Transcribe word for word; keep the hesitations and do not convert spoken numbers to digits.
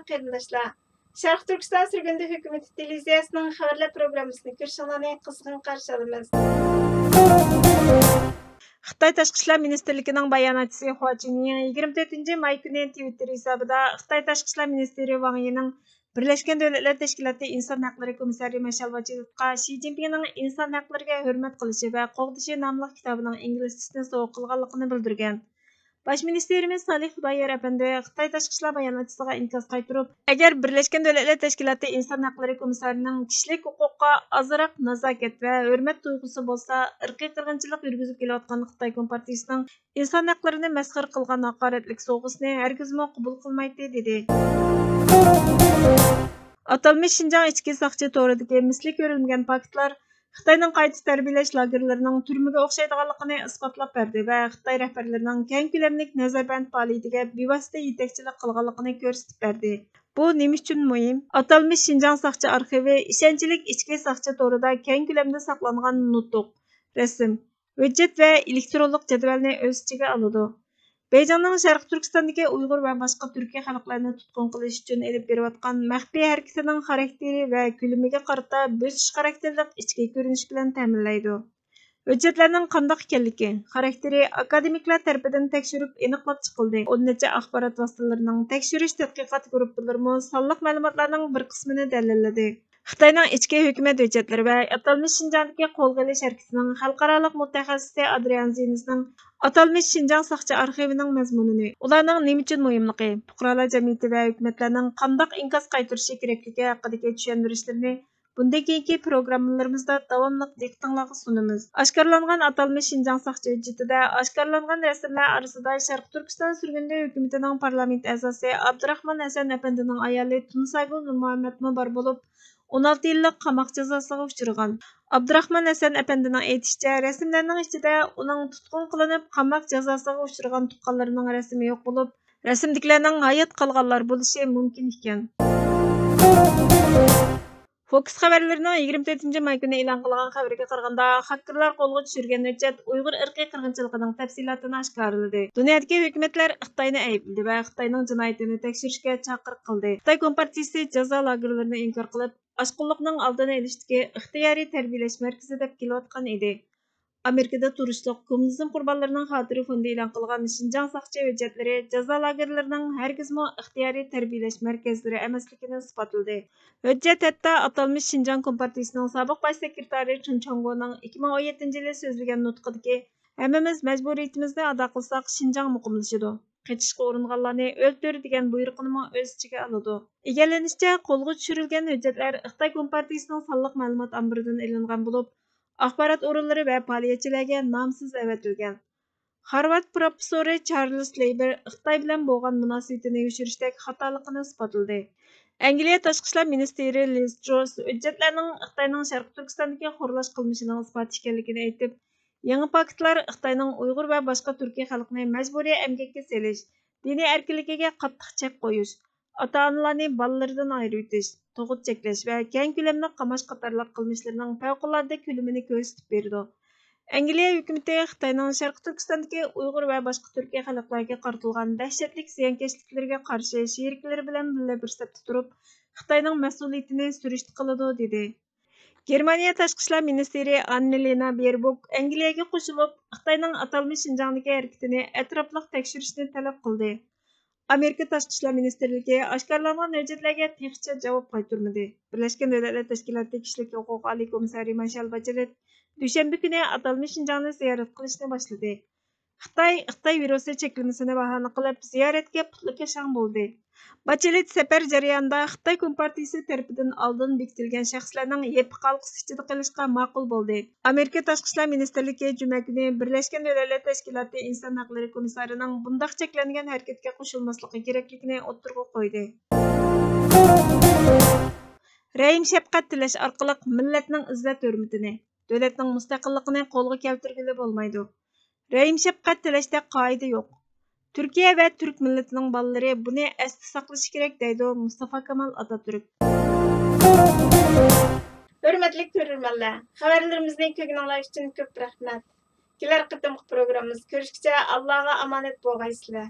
قېرىنداشلار، شەرقىي تۈركىستان سۈرگۈندە ھۆكۈمىتى تېلېۋىزىيەسىنىڭ خەۋەرلەر پروگراممىسىنى كۆرۈشۈڭلارنى قىزغىن قارشى ئالىمىز. خىتاي تاشقى ئىشلار مىنىستىرلىكىنىڭ باياناتچىسى خۇا چىنيىڭ يىگىرمە تۆتىنچى ماي كۈنى تىۋىتتېر ھېسابىدا خىتاي تاشقى ئىشلار مىنىستىرى ۋاڭ يىنىڭ بىرلەشكەن دۆلەتلەر تەشكىلاتى ئىنسان ھەقلىرى كومىسسارى مىشېل باچېلېتقا شى جىنپىڭنىڭ ئىنسان ھەقلىرىگە ھۆرمەت قىلىشى ۋە قوغدىشى ناملىق كىتابىنىڭ ئىنگلىزچىسىنى سوۋغا قىلغانلىقىنى بىلدۈرگەن. باش مىنىستىرىمىز سالىھ خۇدايار ئەپەندى خىتاي تاشقى ئىشلار باياناتچىسىغا ئىنكاس قايتۇرۇپ، ئەگەر بىرلەشكەن دۆلەتلەر تەشكىلاتى ئىنسان ھەقلىرى كومىسسارىنىڭ كىشىلىك ھوقۇققا ئازراق نازاكەت ۋە ھۆرمەت تۇيغۇسى بولسا، ئىرقىي قىرغىنچىلىق يۈرگۈزۈپ كېلىۋاتقان خىتاي كومپارتىيىسىنىڭ ئىنسان ھەقلىرىنى مەسخىرە قىلغان ھاقارەتلىك سوۋغىسىنى ھەرگىزمۇ قوبۇل قىلمايتتى، دېدى. ئاتالمىش شىنجاڭ ئىچكى ساقچى تورىدىكى مىسلى كۆرۈلمىگەن پاكىتلار خىتاينىڭ قايتا تەربىيەلەش لاگېرلىرىنىڭ تۈرمىگە ئوخشايدىغانلىقىنى ئىسپاتلاپ بەردى ۋە خىتاي رەھبەرلىرىنىڭ كەڭ كۆلەملىك نەزەربەند پائالىيىتىگە بىۋاسىتە يېتەكچىلىك قىلغانلىقىنى كۆرسىتىپ بەردى. بۇ نېمە ئۈچۈن مۇھىم؟ ئاتالمىش شىنجاڭ ساقچى ئارخىۋى ئىشەنچلىك ئىچكى ساقچى تورىدا كەڭ كۆلەمدە ساقلانغان نۇتۇق، رەسىم، ھۆججەت ۋە ئېلېكترونلۇق جەدۋەلنى ئۆز ئىچىگە ئالىدۇ. بېيجىڭنىڭ شەرقىي تۈركىستاندىكى ئۇيغۇر ۋە باشقا تۈركىي خەلقلەرنى تۇتقۇن قىلىش ئۈچۈن ئېلىپ بېرىۋاتقان مەخپىي ھەرىكىتىنىڭ خاراكتېرى ۋە كۆلىمىگە قارىتا بۆسۈش خاراكتېرلىق ئىچكى كۆرۈنۈش بىلەن تەمىنلەيدۇ. ھۆججەتلەرنىڭ قانداق ئىكەنلىكى، خاراكتېرى ئاكادېمىكلار تەرىپىدىن تەكشۈرۈپ ئېنىقلاپ چىقىلدى. ئون نەچچە ئاخبارات ۋاسىتىلىرىنىڭ تەكشۈرۈش تەتقىقات گۇرۇپپىلىرىمۇ سانلىق مەلۇماتلارنىڭ بىر قىسمىنى دەلىللىدى. خىتاينىڭ ئىچكى ھۆكۈمەت ھۆججەتلىرى ۋە ئاتالمىش شىنجاڭدىكى قولغا ئېلىش ھەرىكىتىنىڭ خەلقئارالىق مۇتەخەسسىسى ئادرىيان زىنىسنىڭ ئاتالمىش شىنجاڭ ساقچى ئارخىۋىنىڭ مەزمۇنىنى، ئۇلارنىڭ نېمە ئۈچۈن مۇھىملىقى، پۇقرالار جەمئىيىتى ۋە ھۆكۈمەتلەرنىڭ قانداق ئىنكاس قايتۇرۇشى كېرەكلىكى ھەققىدىكى چۈشەندۈرۈشلىرىنى بۇندىن كېيىنكى پروگراممىلىرىمىزدا داۋاملىق دىققىتىڭلارغا سۇنىمىز. ئاشكارىلانغان ئاتالمىش شىنجاڭ ساقچى ھۆججىتىدە ئاشكارىلانغان رەسىملەر ئارىسىدا شەرقىي تۈركىستان سۈرگۈندە ھۆكۈمىتىنىڭ پارلامېنت ئەزاسى ئابدۇراخمان ھەسەن ئەپەندىنىڭ ئايالى تۇنساگۈل نۇرمۇھەممەتمۇ بار بولۇپ، ئون ئالتە يىللىق قاماق جازاسىغا ئۇچرىغان. ئابدۇراخمان ھەسەن ئەپەندىنىڭ ئېيتىشىچە، رەسىملەرنىڭ ئىچىدە ئۇنىڭ تۇتقۇن قىلىنىپ، قاماق جازاسىغا ئۇچرىغان تۇغقانلىرىنىڭ رەسىمى يوق بولۇپ، رەسىمدىكىلەرنىڭ ھايات قالغانلار بولۇشى مۇمكىن ئىكەن. فوكس خەۋەرلىرىنىڭ يىگىرمە تۆتىنچى ماي كۈنى ئېلان قىلغان خەۋىرىگە قارىغاندا، خاككېرلار قولغا چۈشۈرگەن ھۆججەت ئۇيغۇر ئىرقىي قىرغىنچىلىقىنىڭ تەپسىلاتىنى ئاشكارىلىدى. دۇنيادىكى ھۆكۈمەتلەر خىتاينى ئەيىبلىدى ۋە خىتاينىڭ جىنايىتىنى تەكشۈرۈشكە چاقىرىق قىلدى. خىتاي كومپارتىيىسى جازا لاگېرلىرىنى ئىنكار قىلىپ، ئاشقۇنلۇقنىڭ ئالدىنى ئېلىشتىكى ئىختىيارىي تەربىيەلەش مەركىزى دەپ كېلىۋاتقان ئىدى. ئامېرىكىدا تۇرۇشلۇق كوممۇنىزم قۇربانلىرىنىڭ خاتىرە فوندى ئېلان قىلغان شىنجاڭ ساقچى ھۆججەتلىرى جازا لاگېرلىرىنىڭ ھەرگىزمۇ ئىختىيارىي تەربىيەلەش مەركەزلىرى ئەمەسلىكىنى ئىسپاتلىدى. ھۆججەت ھەتتا ئاتالمىش شىنجاڭ كومپارتىيىسىنىڭ سابىق باش سېكرېتارى چېن چاڭگونىڭ ئىككى مىڭ ئون يەتتىنچى يىلى سۆزلىگەن نۇتقىدىكى «ھەممىمىز مەجبۇرىيىتىمىزنى ئادا قىلساق، شىنجاڭ مۇقىملىشىدۇ. قېچىشقا ئۇرۇنغانلارنى ئۆلتۈر» دېگەن بۇيرۇقىنىمۇ ئۆز ئىچىگە ئالىدۇ. ئىگىلىنىشىچە، قولغا چۈشۈرۈلگەن ھۆججەتلەر خىتاي كومپارتىيىسىنىڭ سانلىق مەلۇمات ئامبىرىدىن ئېلىنغان بولۇپ، ئاخبارات ئورۇنلىرى ۋە پائالىيەتچىلەرگە نامسىز ئەۋەتىلگەن. خارۋارد پروفېسسورى چارلىز لېيبېر خىتاي بىلەن بولغان مۇناسىۋىتىنى يوشۇرۇشتەك خاتالىقىنى ئىسپاتلىدى. ئەنگلىيە تاشقى ئىشلار مىنىستىرى لىز تروس ھۆججەتلەرنىڭ خىتاينىڭ شەرقىي تۈركىستاندىكى خورلاش قىلمىشىنىڭ ئىسپاتى ئىكەنلىكىنى ئېيتىپ، يېڭى پاكىتلار خىتاينىڭ ئۇيغۇر ۋە باشقا تۈركىي خەلقنى مەجبۇرىي ئەمگەككە سېلىش، دىنىي ئەركىنلىكىگە قاتتىق چەك قويۇش، ئاتا-ئانىلارنى بالىلىرىدىن ئايرىۋېتىش، تۇغۇت چەكلەش ۋە كەڭ كۆلەملىك قاماش قاتارلىق قىلمىشلىرىنىڭ پەۋقۇلئاددە كۆلىمىنى كۆرسىتىپ بېرىدۇ. ئەنگلىيە ھۆكۈمىتى خىتاينىڭ شەرقىي تۈركىستاندىكى ئۇيغۇر ۋە باشقا تۈركىي خەلقلەرگە قارىتىلغان دەھشەتلىك زىيانكەشلىكلىرىگە قارشى شېرىكلىرى بىلەن بىللە بىر سەپتە تۇرۇپ، خىتاينىڭ مەسئۇلىيىتىنى سۈرۈشتە قىلىدۇ، دېدى. گېرمانىيە تاشقى ئىشلار مىنىستىرى ئاننىلېنا بېربوك ئەنگلىيەگە قوشۇلۇپ، خىتاينىڭ ئاتالمىش شىنجاڭدىكى ھەرىكىتىنى ئەتراپلىق تەكشۈرۈشنى تەلەپ قىلدى. ئامېرىكا تاشقى ئىشلار مىنىستىرلىكى ئاشكارىلانغان ھۆججەتلەرگە تېخىچە جاۋاب قايتۇرمىدى. بىرلەشكەن دۆلەتلەر تەشكىلاتى كىشىلىك ھوقۇق ئالىي كومىسسارى مىشېل باچېلېت دۈشەنبە كۈنى ئاتالمىش شىنجاڭنى زىيارەت قىلىشنى باشلىدى. خىتاي خىتاي ۋىرۇسى چەكلىمىسىنى باھانە قىلىپ، زىيارەتكە پۇتلىكاشاڭ بولدى. باچېلېت سەپەر جەريانىدا خىتاي كومپارتىيىسى تەرىپىدىن ئالدىن بېكىتىلگەن شەخسلەرنىڭ يەپپە قالقىسى ئىچىدە قېلىشقا ماقۇل بولدى. ئامېرىكا تاشقى ئىشلار مىنىستىرلىكى جۈمە كۈنى بىرلەشكەن دۆلەتلەر تەشكىلاتى ئىنسان ھەقلىرى كومىسسارىنىڭ بۇنداق چەكلەنگەن ھەرىكەتكە قوشۇلماسلىقى كېرەكلىكىنى ئوتتۇرىغا قويدى. رەھىم-شەپقەت تىلەش ئارقىلىق مىللەتنىڭ ئىززەت-ھۆرمىتىنى، دۆلەتنىڭ مۇستەقىللىقىنى قولغا كەلتۈرگىلى بولمايدۇ. رەھىم-شەپقەت تىلەشتە قائىدە يوق. تۈركىيە ۋە تۈرك مىللىتىنىڭ بالىلىرى بۇنى ئەستە ساقلىشى كېرەك، دەيدۇ مۇستافا كامال ئاتاتۈرك. ھۆرمەتلىك كۆرۈرمەنلەر، خەۋەرلىرىمىزنى كۆرگىنىڭلار ئۈچۈن كۆپ رەھمەت. كېلەر قېتىمقى پروگراممىمىزدا كۆرۈشكىچە ئاللاغا ئامانەت بولغايسىلەر.